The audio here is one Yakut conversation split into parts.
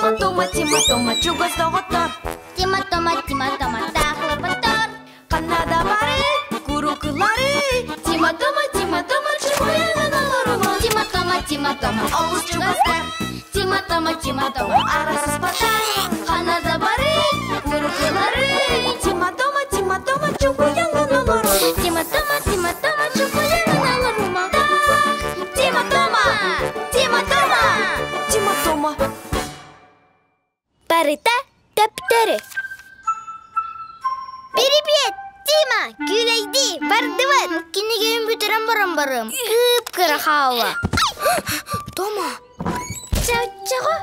Тима Тома, Тима Тома, чугас доҕоттор. Тима Тома, Тима Тома, таахлапаттар. Ханна да бары, курукулары. Тима Тома, Тима Тома, чугуйанан олорума. Тима Тома, Тима Тома, олус чугастар. Тима Тома, Тима Тома, арасыспаттар. Ханна да бары, курукулары. Тима Тома, Тима Тома, чугуйанан олорума. Тима Тома, Тима Тома, чугуйанан олорума. Тима Тома, Тима Тома, Тима Тома. Барыта төптөрү. Привет, Тима! Күүлэйдии, бардыбыт! Кинигэбин бүтэрэн баран барым. Кып-кыра хаалла. Тома! Чаччаҕа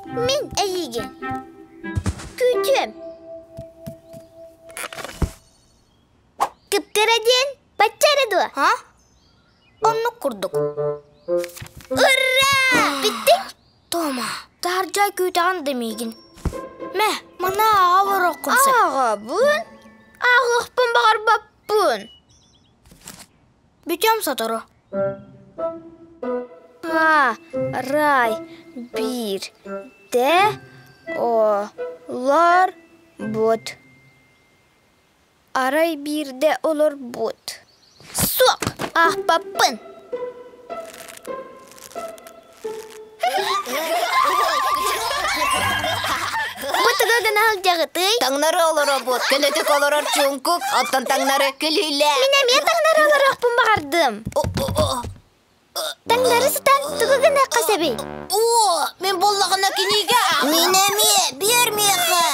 мин эйигин күүтүөм. Кып-кыра диэн бачча эрэ дуо? А? Оннук курдук. Ура! Бүттүк? Тома, таһырдьа күүтэҕин да миигин. Мэ, маны ааҕа олоруоххун сөп. Ааҕабын? Ааҕыахпын баҕарбаппын. Бүтүөм сотору. А, рай, биир, дэ, о, лор, бут. Арай биирдэ олорбут. Суох, аахпаппын. Бу туга гына сылдьаҕытый? Таҥнары олоробут, көнөтүк олорор чуҥкук, оттон таҥнары күлүүлээ. Мин эмиэ таҥнары олоруохпун баҕардым. Таҥнары сытан тугу гыныахха сөбүй? Оо, мин буоллаҕына кинигэ Мин эмиэ, биэр миэхэ.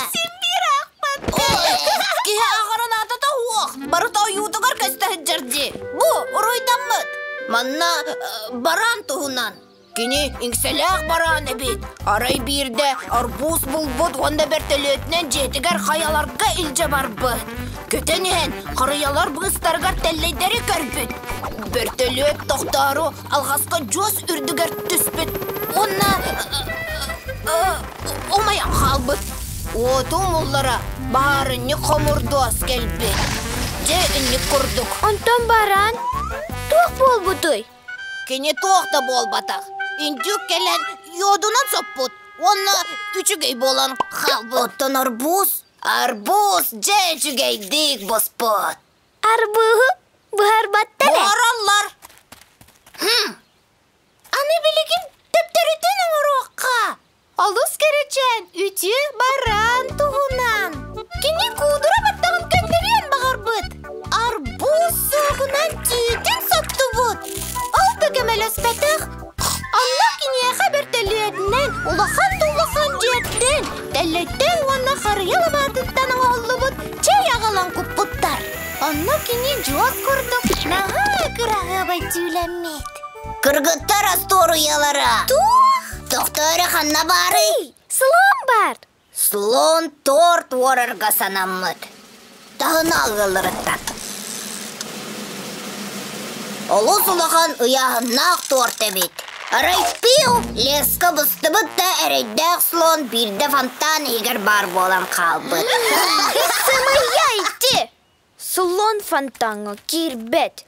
Киһи ааҕарын аатата суох. Барыта ойуутугар көстө сылдьар дии. Бу, уруйдаммыт. Манна бараан туһунан. Кини иҥсэлээх бараан эбит. Арай биирдэ арбуз булбут уонна бөртөлүөтүнэн дьиэтигэр хайаларга илдьэ барбыт. Көтөн иһэн харыйалар быыстарыгар тэллэйдэри көрбүт. Бөртөлүөт тохтоору алҕаска дьуос үрдүгэр түспүт уонна умайан хаалбыт. Уоту умуллара баарынньык хомурдуос кэлбит. Дьэ инник курдук. Онтон баран туох буолбутуй? Кини туох да буолбатах. Индюк кэлэн йодунан соппут уонна үчүгэй буолан хаалбыт. Оттон арбуз? Арбуз дьэ үчүгэйдик буспут. Арбуһу буһарбаттар ээ. Буһараллар. Хм. Аны билигин төптөрүтүн оҥоруохха. Олус кэрэчээн үтүө бараан туһунан. Кини куудура баттаҕын көннөрүөн баҕарбыт. Арбуз суогунан түүтүн соттубут. Ол да көмөлөспөтөх. Онно киниэхэ бөртөлүөтүнэн улахан да улахан дьиэттэн, тэллэйтэн уонна харыйа лабаатыттан оҥоһуллубут чэй аҕалан куппуттар. Онно кини дьуос курдук наһаа кыраһыабай түүлэммит. Кыргыттар остуоруйалара. Туох? Тохтоо эрэ ханна баарый? Слон бар. Слон торт уорарга санаммыт. Таһына ыалларыттан. Олус улахан ыйааһыннаах торт эбит. Арай пиу леска быстыбыт да эрэйдээх слон биирдэ фонтан иһигэр баар буолан хаалбыт. Сымыйа ити! Слон фонтаҥҥа киирбэт.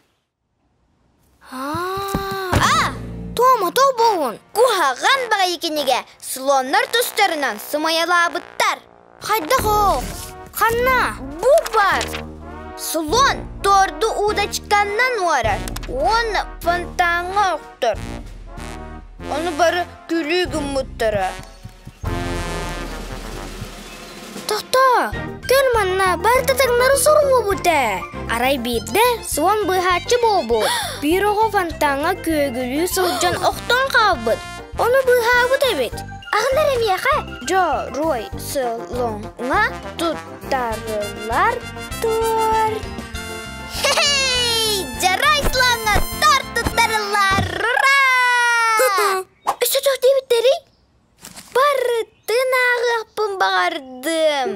А, Тома тобоҕун куһаҕан баҕайы кинигэ слоннар тустарынан сымайалаабыттар. Хайдах ол? Ханна? Бу бар. Слон торду удочканнан уорар уонна фонтаҥҥа охтор. Ону бары күлүү гыммыттара. Тохтоо, көр манна барыта таҥнары суруллубут ээ. Арай биирдэ суон быыһааччы буолбут. Биир оҕо фонтаҥҥа күөгүлүү сылдьан охтон хаалбыт. Ону быыһаабыт эбит. Аҕын эрэ миэхэ Дьоруой сылоҥҥа туттарыллар туор. Хей! Дьарай сылаҥҥа тар туттарыллар! Ура! Өссө туох диэбиттэрий? Барытын ааҕыахпын баҕардым.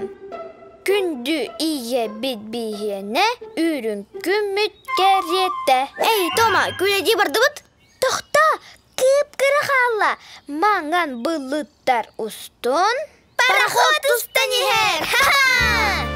Күндү ийэбит биһиэнэ үрүҥ күммүт кэриэтэ. Эй, Тома, күлэдии бардыбыт? Тохтоо, кып-кыра хаалла. Маҥан былыттар устун пароход устан иһэр. Ха-ха!